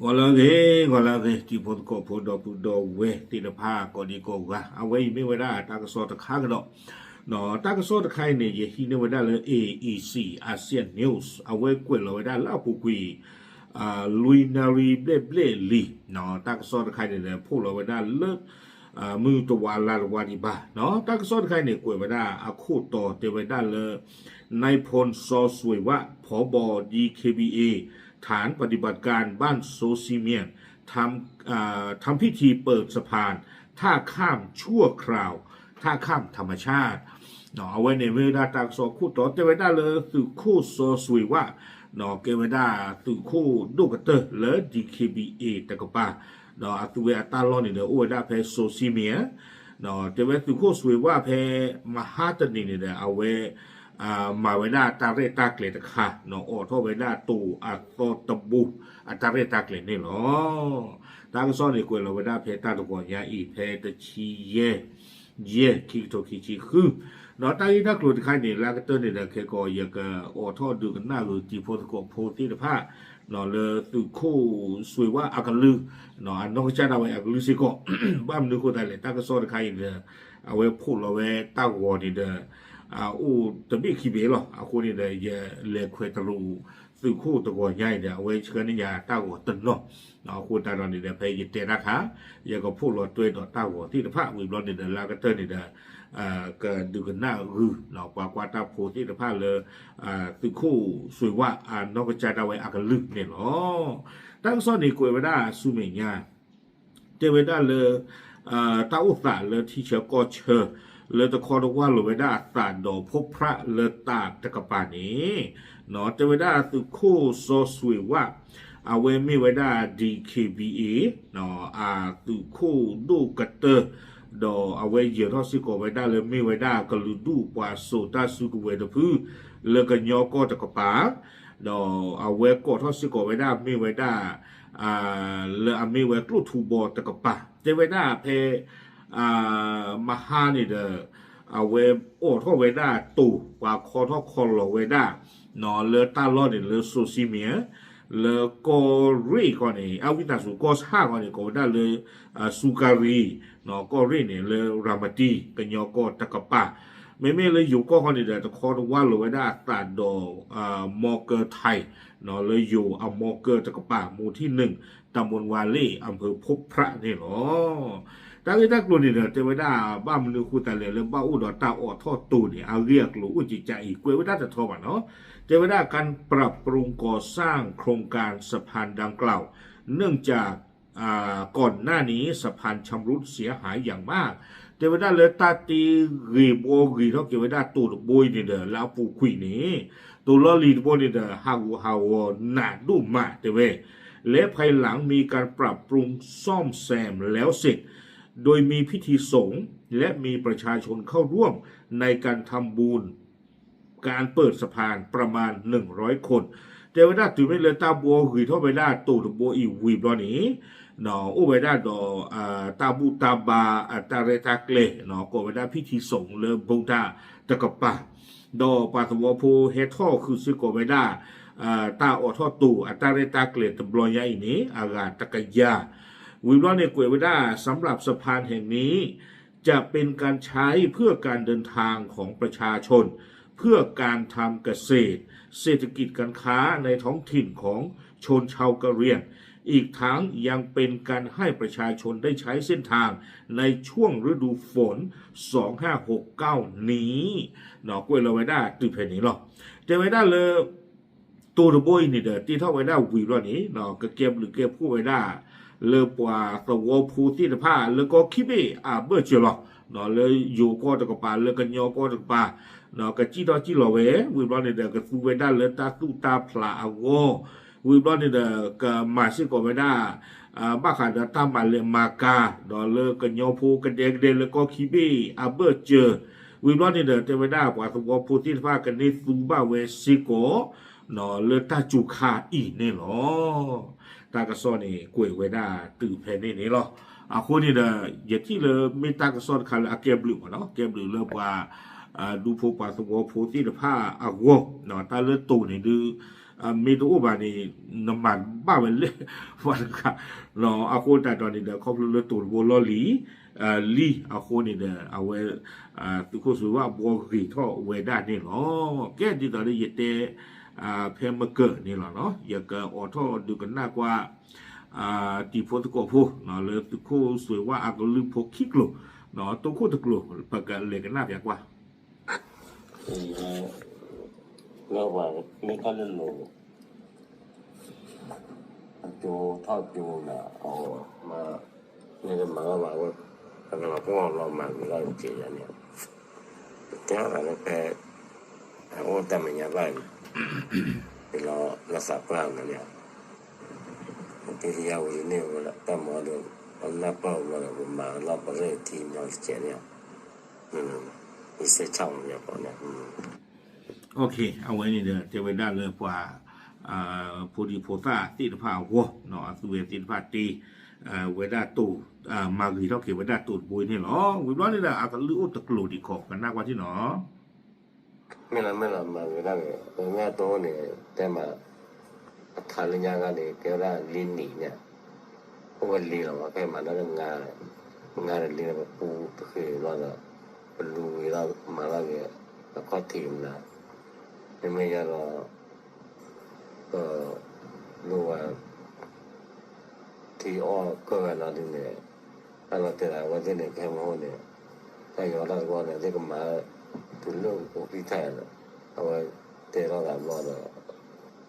ဂီၤလၢအဂ့ၤ, ဂီၤလၢအဂ့ၤ, တံၤဖိသကိးဖိ ဒီပုၢ်ဒီဝဲၢ်သ့ၣ်တဖၣ် ကိးဒံကိးဂၤ, အဝဲအံၤမ့ၢ်ဝဲဒၣ်တၢ်ကစီၣ်တခါကဒီး, တၢ်ကစီၣ်တခါအံၤန့ၣ် ယဟံးန့ၢ်ဝဲဒၣ်လၢ A E C Asian News အဝဲကွဲးလီၤဝဲဒၣ်လၢအပူၤကွံာ် လွံၢ်နၣ်ရံၣ်ဘျဲၣ်ဘျဲၣ်လံ, တၢ်ကစီၣ်တခါအံၤန့ၣ်ဒီး ဖီၣ်လီၤဝဲဒၣ်လၢ မုၢ်တဝါလါတဝါဒံးဘၣ်, တၢ်ကစီၣ်တခါအံၤန့ၣ် ကွဲးဝဲဒၣ်အခိၣ်တီတဲဝဲဒၣ်လၢ นายพล ซอ สวยว่า ผบ ดี เค บี เอ ฐานปฏิบัติการบ้านโซซีเมียน ทำอ่าทำพิธีเปิดสะพานท่าข้ามชั่วคราว ท่าข้ามธรรมชาติ အဝဲန့ၣ်မ့ၢ်ဝဲဒၣ်တၢ်ကစီၣ်ခိၣ်တီ တဲဝဲဒၣ်လၢသုးခိၣ်စီၤစွ့ၤဝၣ် ကဲဝဲဒၣ်သုးခိၣ်ဒိၣ်ကတၢၢ်လၢ D K B A တကပၤ, ဒီးအသုဝဲအတၢ်လီၢ်န့ၣ်ဒီး အိၣ်ဝဲဒၣ်ဖဲစီၤစံမံၤ, တဲဝဲသုးခိၣ်စွ့ၤဝၣ်ဖဲမဟါတနံၤန့ၣ်ဒီး အဝဲ မၤဝဲဒၣ်တၢ်ရဲၣ်တၢ်ကျဲၤတခါ, အိးထီၣ်ဝဲဒၣ်တိၤအသီတဘိ အတၢ်ရဲၣ်တၢ်ကျဲၤန့ၣ်လီၤ. တၢ်ကစီၣ်န့ၣ်ကွဲးလီၤဝဲဒၣ်ဖဲတၢ်တဂီၤညါအံၤ ဖဲတဆံယဲၢ် ယဲၢ် ခံကထိခံဆံဃု, ဒီးတၢ်ဂ့ၢ်တၢ်ကျိၤတခါန့ၣ် လၢကတၢၢ်န့ၣ်ဒီး ခဲကီး ယကအိးထီၣ်ဒုးကနၣ်ဂုာ်တံၤဖိသကိးဖိသ့ၣ်တဖၣ် လၢသုးခိၣ်စွ့ၤဝၣ်အကလုၢ် အနီၢ်ကစၢ်ဒၣ်ဝဲအကလုၢ်စ့ၢ်ကီး, ဘၣ်မနုၤအဃိသတးလဲၣ် တၢ်ကစီၣ်တခါအံၤဒီး အဝဲဖီၣ်လီၤဝဲတၢ်ဂီၤန့ၣ်ဒီး အိၣ်တဘ့ၣ်ခံဘ့ၣ်လီၤ. အဃိန့ၣ်ဒီး ယလဲၤခွဲးတရူးသုးခိၣ်တဂီၤညါအံၤဒီး အဝဲဆှၢန့ၢ်ယၤတၢ်ဂီၤတနီၤ, အဃိသတးဒီးန့ၣ်ဒီး ဖဲယတဲတၢ်ခါ ယကဖီၣ်လီၤတွဲဒီးတၢ်ဂီၤသ့ၣ်တဖၣ် ဝံၤဘျီန့ၣ်ဒီး လၢကတၢၢ်န့ၣ်ဒီး ကဒုးကနၣ်ဂုာ် ပှၤကွၢ်တၢ်ဖိသ့ၣ်တဖၣ်လၢ သုးခိၣ်စွ့ၤဝၣ်အနီၢ်ကစၢ်ဒၣ်ဝဲအကလုၢ်န့ၣ်လီၤ. တၢ်ကစီၣ်န့ၣ်ကွဲးဝဲဒၣ်ဆူမဲာ်ညါ တဲဝဲဒၣ်လၢ တၢ်အိၣ်သးလၢထံဆၢကီၢ်ဆၢ လၢတခီတဝၢ်လီၤဝဲဒၣ်အသးဒီးဖိဖြးလၢတၢ်တကပၤန့ၣ်, တဲဝဲဒၣ်သုးခိၣ်စီၤစွ့ၤဝၣ် အဝဲမ့ၢ်ဝဲဒၣ် D K B A အသုးခိၣ်ဒိၣ်ကတၢၢ်, ဒီးအဝဲယၢၤထီၣ်စ့ၢ်ကီးဝဲဒၣ်လၢမ့ၢ်ဝဲဒၣ်ကလုာ်ဒူၣ်ပှၤစိာ်တၢ်စုကဝဲၤတဖု လၢကညီကီၢ်တကပၤ, ဒီးအဝဲကိးထီၣ်စ့ၢ်ကီးဝဲဒၣ်မ့ၢ်ဝဲဒၣ် လၢအမ့ၢ်ဝဲကျိၣ်ထူဘီတကပၤ တဲဝဲဒၣ်ဖဲ မဟါန့ၣ်ဒီး အဝဲအိးထီၣ်ဝဲဒၣ်တိၤ ပှၤခီထီၣ်ခီလီၤဝဲဒၣ် လၢတၢ်လီၢ်န့ၣ်လၢစီၤစံမံၤ လၢကီၢ်ရ့ၣ်ခီန့ၣ် အဝံသးစူၤကီၢ်ဆၣ်ခီန့ၣ် ကိးဝဲဒၣ်လၢ စူကၤရံၤ, ကီၢ်ရ့ၣ်န့ၣ် လၢရၤမတံ ကညီကီၢ်တကပၤ, မ့မ့ၢ်လၢယိၤကီၢ်ခီန့ၣ်ဒီး တခီတဝၢ်လီၤဝဲဒၣ်အသးဒီး မီကၢထံး လၢယိၤအမီကၢတကပၤ မူထံၣ်နုာ် တၢ်မူဝါလ့ၣ် အဖၢဖိဖြးန့ၣ်လီၤ. တၢ်ဂ့ၢ်တၢ်ကျိၤန့ၣ်ဒီး တဲဝဲဒၣ်ဘၣ်မနုၤအဃိသတးလဲၣ် လၢဘၣ်အိၣ်ဒီးတၢ်အိးထီၣ်တိၤန့ၣ် အဂ့ၢ်အကျိၤအိၣ်ကကးအံၤ ကွဲးဝဲဒၣ်တထီဘၣ်နီၤ, တဲဝဲဒၣ် การปรับปรุงก่อสร้างโครงการสะพานดังกล่าว เนื่องจาก อ่า ก่อนหน้านี้สะพานชำรุดเสียหายอย่างมาก တဲဝဲဒၣ်လၢတၢ်တ့ဂ့ၤဘှီဂ့ၤထီၣ်က့ၤဝဲဒၣ်တိၤတဘိအံၤန့ၣ်ဒီး လၢအပူၤကွံာ်န့ၣ် တိၤလီၢ်လံၤတဘိန့ၣ်ဒီး ဟးဂူာ်ဟးဂီၤနးဒိၣ်မးတဲဝဲ, และภายหลังมีการปรับปรุงซ่อมแซมแล้วเสร็จ โดยมีพิธีสงฆ์และมีประชาชนเข้าร่วมในการทำบุญ การเปิดสะพานประมาณหนึ่งร้อยคน တဲဝဲဒၣ်တုၤမ့ၢ်လၢတၢ်ဘှီဂ့ၤထီၣ်ဝဲဒၣ် တိၤတဘိအံၤဝံၤဘျီန့ၣ် အိၣ်ဝဲဒၣ်ဒီး တၢ်ဘူၣ်တၢ်ဘါ အတၢ်ရဲၣ်တၢ်ကျဲၤ ကိးဝဲဒၣ် ဖံထံစုာ် လၢဗုဒ္ဓတကပၤ, ဒီးပှၤသဝီဖိဟဲထီၣ်ဃုာ်စ့ၢ်ကီးဝဲဒၣ် တၢ်အိးထီၣ်တိၤ အတၢ်ရဲၣ်တၢ်ကျဲၤတဘျီညါအံၤန့ၣ် အဂၤတကယၤ, ဝံၤဘျီန့ၣ်ကွဲးဝဲဒၣ် สำหรับสะพานแห่งนี้ จะเป็นการใช้เพื่อการเดินทางของประชาชน เพื่อการทำเกษตร เศรษฐกิจการค้าในท้องถิ่นของชนชาวกะเหรี่ยง อีกทั้งยังเป็นการให้ประชาชนได้ใช้เส้นทางในช่วงฤดูฝน สองห้าหกเก้า นี้ ကွဲးလီၤဝဲဒၣ်တုၤဖဲန့ၣ်လီၤ. တဲဝဲဒၣ်လၢ တိၤတဘိအံၤန့ၣ်ဒီး တ့ထီၣ်ဝဲဒၣ်ဝံၤဘျီန့ၣ် ကကဲဘျုးကဲဖှိၣ်ဝဲဒၣ် လၢပှၤသဝီဖိသ့ၣ်တဖၣ် လၢကီၢ်ခံဘ့ၣ်အဘၢၣ်စၢၤလီၤ. လၢယိၤကီၢ်တကပၤ လၢကညီကီၢ်တကပၤ ကစံၣ်ထီၣ်စံၣ်လီၤဝဲ ဝံၤဘျီန့ၣ်ဒီး ကသူဝဲဒၣ်လၢတၢ်သူၣ်တၢ်ဖျးအဂီၢ်, ဝံၤဘျီန့ၣ်ဒီး ကမၤစ့ၢ်ကီးဝဲဒၣ် ဘၣ်ဃးဒီးတၢ်မၤလဲၤမၤကၤ ဒီးလၢကညီဖိကဒဲကဒဲလၢကီၢ်ခံဘ့ၣ်အဘၢၣ်စၢၤ, ဝံၤဘျီန့ၣ်ဒီး တဲဝဲဒၣ်ပှၤသဝီဖိသ့ၣ်တဖၣ် ကန့ၢ်သူဘၣ်ဝဲစ့ၢ်ကီး လၢတၢ်စူၤခါအံၤန့ၣ်လီၤ. တၢ်ကစီၣ်န့ၣ် ကွဲးဝဲဒၣ်တုၤဖဲန့ၣ်န့ၣ်လီၤ. အဃိန့ၣ်ဒီး ယထံၣ်လၢမ့ၢ်တၢ်ကစီၣ်တခါလၢအကဲဘျုးမးနီၤ, ကဲဘျုးလၢပှၤ ဒူဖိပှၤသဝီဖိသ့ၣ်တဖၣ်အဂီၢ်, တၢ်လၢတိၤန့ၣ်ဒုး မ့ၢ်တအိၣ်ဘၣ်န့ၣ် နမၤဘၣ်ဝဲလဲၣ် ပှၤတဂၤ အဃိသတးဒီးန့ၣ်ဒီး ခီဖျိလၢတိၤတဘိလီၢ်လံၤ လံအဃိန့ၣ်ဒီး အဝဲ သုးခိၣ်စွ့ၤဝၣ်ဘှီဂ့ၤထီၣ်ဝဲဒၣ်န့ၣ်လီၤ. ကဲဒ်သိးလၢယတဲ ဖဲမကၢၢ်န့ၣ်လီၤ. ယကအိးထီၣ်ဒုးကနၣ်ကွၢ် တံၤဖိသကိးဖိ လၢသုးခိၣ်စွ့ၤဝၣ်အကလုၢ်ဖိခံကျိၤ တိခိၣ်တကျိၤ ပကလဲၤကနၣ်ပၠးကွၢ် လၢပှၤမ့ၢ်ထီၣ်လၢလိၤ အကၠိထီၣ်ကၠိနၤ အဝဲ မ့ၢ်တမၤလီၤဘၣ်ဝဲ အကလီၤပှီၢ်လီၤမၤဂ့ၤလီၤတက့ၢ်ယၤန့ၣ် ပတဲအီၤလၢဖဲ အအိၣ်တၢ်မဲာ်ညါဘၣ်န့ၣ် လီၤသးပှၢ်နၤန့ၣ် ပတယါဝံၤန့ၣ်ဝဲလၢတၢ်မၤဒီး အနၢ်ပၢၢ်ဝဲဒီး ပမၤလီၤပရ့ၣ်ထံနီတစဲးန့ၣ် ယစဲးဆၣ်မီၤန့ၣ် အဝဲန့ၣ်ဒီး တဲဝဲဒၣ်လၢပှၤ ဖိဒံဖိသၣ်သ့ၣ်တဖၣ်အဂီၢ် အသုဝဲသ့ၣ်တဖၣ်တ့ ဝဲဒၣ်တိၤ မၤဂ့ၤထီၣ်က့ၤဝဲဒၣ်တိၤတဘိအံၤန့ၣ်လီၤ. ဝံၤဘျီန့ၣ်ဒီး အကလုၢ်အိၣ်တကျိၤဒံးခီ ကနၣ်ကွၢ်ထံၣ်နီၤ မ့ၢ်လီၤမ့ၢ်လီၤ မၤဂ့ၤဒၣ်န့ၣ် ပမ့ၢ်အတိၢ်န့ၣ် တဲမး အခးလၢညါဂၤန့ၣ် ကဲဝဲဒၣ်လ့နံၤန့ၣ် အိၣ်ဝဲလ့လီၤမး ဖဲမၤတၢ်လၢ ငါဒီးလ့ဒီးပပူၤပဃ့ၤဘျီဒီး ပလူၤဝံၤလီၤ မၤလီၤက့ၤ အခီၣ်ထံးမနုၤ မ့မ့ၢ်ယၤဒီး ပလိၣ်ဝဲ ထံအီၣ်ကၢၢ်ဝဲလီၤဒ်န့ၣ် တၢ်လီၤတဲာ်လၢအဝဲသ့ၣ်န့ၣ် ကဟဲမဟိန့ၣ် တၢ်ယီၤတၢ်တဝီန့ၣ် သ့ၣ်ကမၤ တုၤလၢအိၣ်ဖှံထၢၣ်ဒီး အဝဲတဲထီၣ်သးဘျီဒီး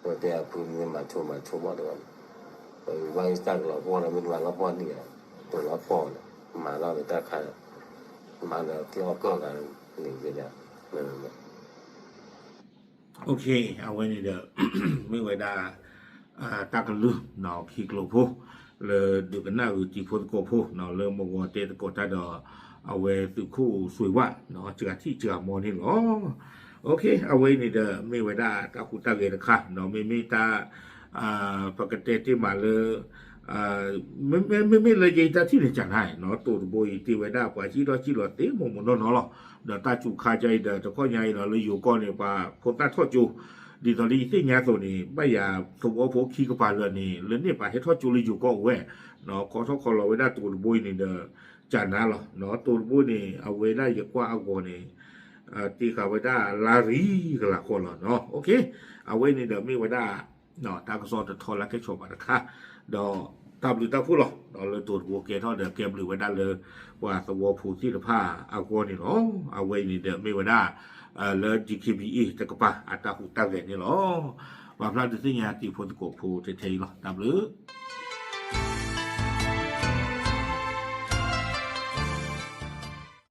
အဝဲတဲအဖုမ့ၢ်မၤဆိမၤဆိဘၣ်တဝီန့ၣ် ပဘၣ်တၢ်ကလီၤပှီၢ်ဒီးမ့ၢ်တမၤလီၤပှီၢ်န့ၣ် တိၤလီၤပှီၢ်န့ၣ် မၤလီၤဒီးတၢ်ခါ မၤလၢထံအီၣ်ကၢၢ်ဂၤန့ၣ် အဝဲန့ၣ်ဒီး မ့ၢ်ဝဲဒၣ် တၢ်ကလုၢ် ခံကျိၤဖိ လၢဒုးကနၣ်ဂုာ်တံၤဖိသကိးဖိ လၢမဂီၤတဲသကိးတၢ်ဒီး အဝဲသုးခိၣ်စွ့ၤဝၣ် စှၤထံၣ်စှၤမီၤန့ၣ်လီၤ. အဝဲန့ၣ်ဒီး မ့ၢ်ဝဲဒၣ်တၢ်ဟူးတၢ်ဂဲၤတခါ မ့မ့ၢ်တၢ် ပကတဲတ့ၢ်မးလၢ မ့မ့ၢ်လၢယတၢ်ထံၣ်န့ၣ် ကနၤ တိၤတဘိအံၤတ့ၢ်ဝဲဒၣ်ပှၤစံၣ်ထီၣ်စံၣ်လီၤသ့မိၢ်မိၢ်နီၢ်နီၢ်လီၤ. ဒီးတၢ်စူၤခါကါအံၤဒီး တခီညါအံၤဒီး လၢယိၤကီၢ်န့ၣ် ပှၤဖိသၣ်ထီၣ်ကၠိ ဒ်သိးလၢယသ့ၣ်ညါအသိးန့ၣ် ဘၣ်ယၤသဝီဖိခံကပၤလၢာ်န့ၣ် လၢန့ၣ်ပှၤဟဲထီၣ်ကၠိလၢယိၤကီၢ်အိၣ်ဝဲ ခီထီၣ်ခီလီၤဝဲဒၣ်တိၤတဘိအံၤန့ၣ်ဒီး ကနၤလီၤ. တိၤတဘိန့ၣ် အဝဲဒၣ်ယကွၢ်အဂီၢ်န့ၣ် တ့ဃာ်ဝဲဒၣ်လါရံကလးဃီလီၤ. အဝဲန့ၣ်ဒီးမ့ၢ်ဝဲဒၣ် တၢ်ကစီၣ်တထီလၢကဲဆီၣ်ဘၣ်တခါ ဒီးတၢ်ဘျုးတၢ်ဖှိၣ်လီၤ. ဒီးလၢတိၤတဘိကဲထီၣ်ဒီးကဲဘျုးဝဲဒၣ်လၢ ပှၤသဝီဖိသ့ၣ်တဖၣ်အဂီၢ်န့ၣ်လီၤ. အဝဲအံၤန့ၣ်ဒီးမ့ၢ်ဝဲဒၣ် လၢ DKBA တကပၤ အတၢ်ဟူးတၢ်ဂဲၤန့ၣ်လီၤ. ပာ်ဖျါဒုးသ့ၣ်ညါတံၤဖိသကိးဖိထဲထဲအံၤလီၤ. တၢ်ဘျုး